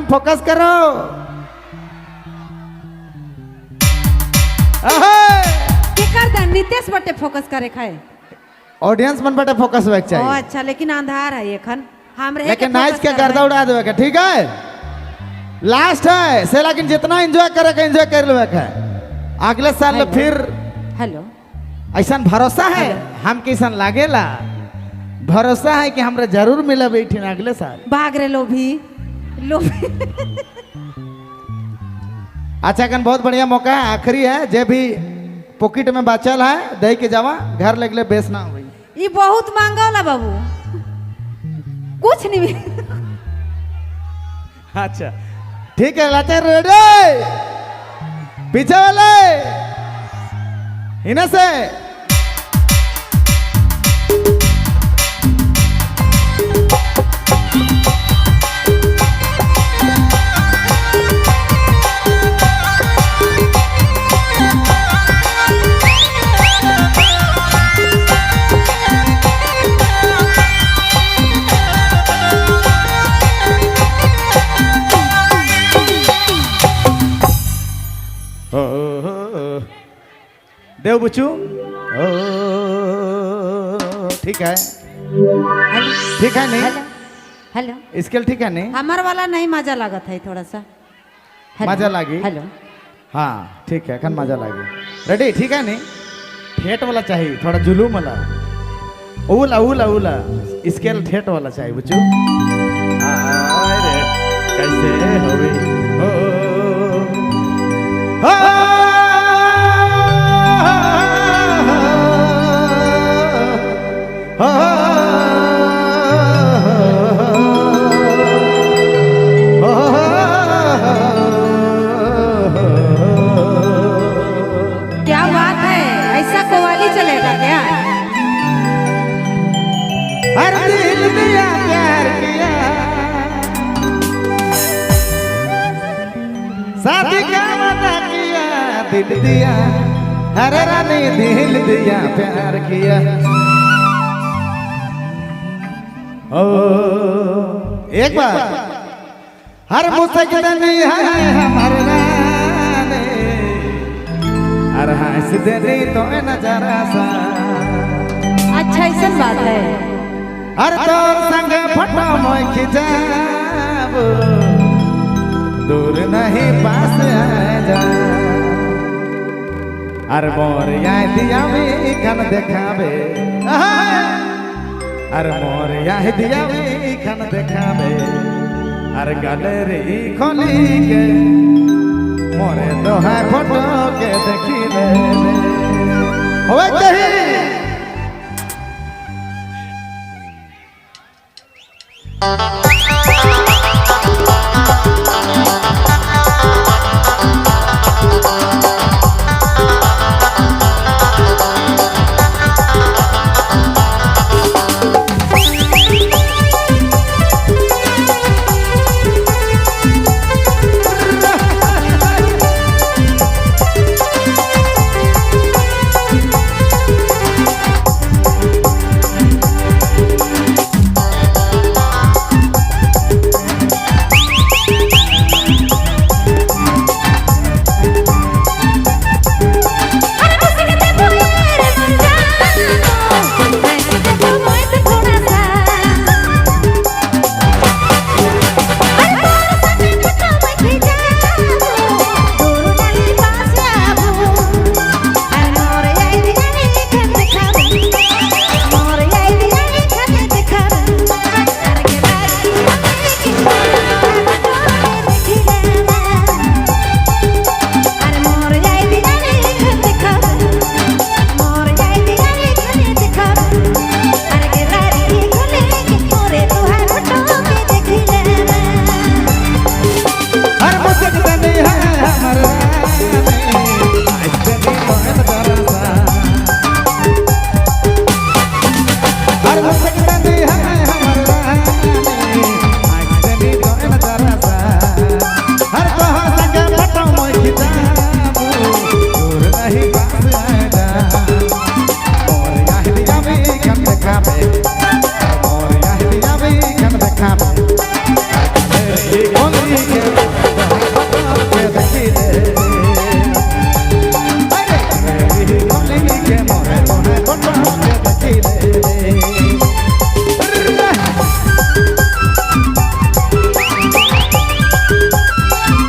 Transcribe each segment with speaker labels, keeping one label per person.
Speaker 1: फोकस करो।
Speaker 2: के कर दे नितेश बटे फोकस करे खाए।
Speaker 1: ऑडियंस मन बटे फोकस होए के
Speaker 2: ओ
Speaker 1: चाहिए।
Speaker 2: अच्छा, लेकिन अंधार है एखन हम रहे
Speaker 1: लेकिन नाइस के गर्दा उड़ा देवे के, ठीक है? लास्ट है से, लेकिन जितना एंजॉय करे के एंजॉय कर लेवे के। अगले साल फिर
Speaker 2: हेलो।
Speaker 1: ऐसा भरोसा है हम कैसन लागेला, भरोसा है कि हमरा जरूर मिला बैठी अगले साल।
Speaker 2: भाग रे लोभी लोभी।
Speaker 1: अच्छा कन बहुत बढ़िया मौका है, आखिरी है, जे भी पॉकेट में बचल है दे के जावा घर लगले बेस ना होई।
Speaker 2: ये बहुत मांगला बाबू, कुछ नहीं।
Speaker 1: अच्छा ठीक है, लाते रेडी पीछे वाले इन्हें से देव बुचू। ठीक है, ठीक है नहीं?
Speaker 2: हेलो हेलो,
Speaker 1: स्केल ठीक है नहीं?
Speaker 2: हमार वाला नहीं मजा लागत है थोड़ा सा।
Speaker 1: मजा लागी?
Speaker 2: हेलो
Speaker 1: हाँ ठीक है, खन मजा लागी। रेडी ठीक है नहीं? ठेठ वाला चाहिए थोड़ा, जुलूम वाला, ओला ओला ओला स्केल ठेठ वाला चाहिए बुचू। अरे कैसे होवे ओ
Speaker 2: क्या बात है, ऐसा कवाली चलेगा क्या?
Speaker 1: हर दिल दिया प्यार किया, शादी का वादा किया, दिल दिया हर रानी, दिल दिया प्यार किया। ओ एक बार हर मुसकदनी है हमार रानी, हर हंस देनी तो नजरा सा।
Speaker 2: अच्छा ऐसा बात है।
Speaker 1: हर तोर संग फोटो मोय खिंचाबो, दूर नहीं पास आ जा। अर मोर याद दियावे खन देखाबे, अर मोर याद दियावे खन देखाबे, अर गैलरी खोली के मोरे तो है फोटो के देखी ले होवे कहीं।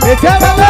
Speaker 1: पीछे वाले।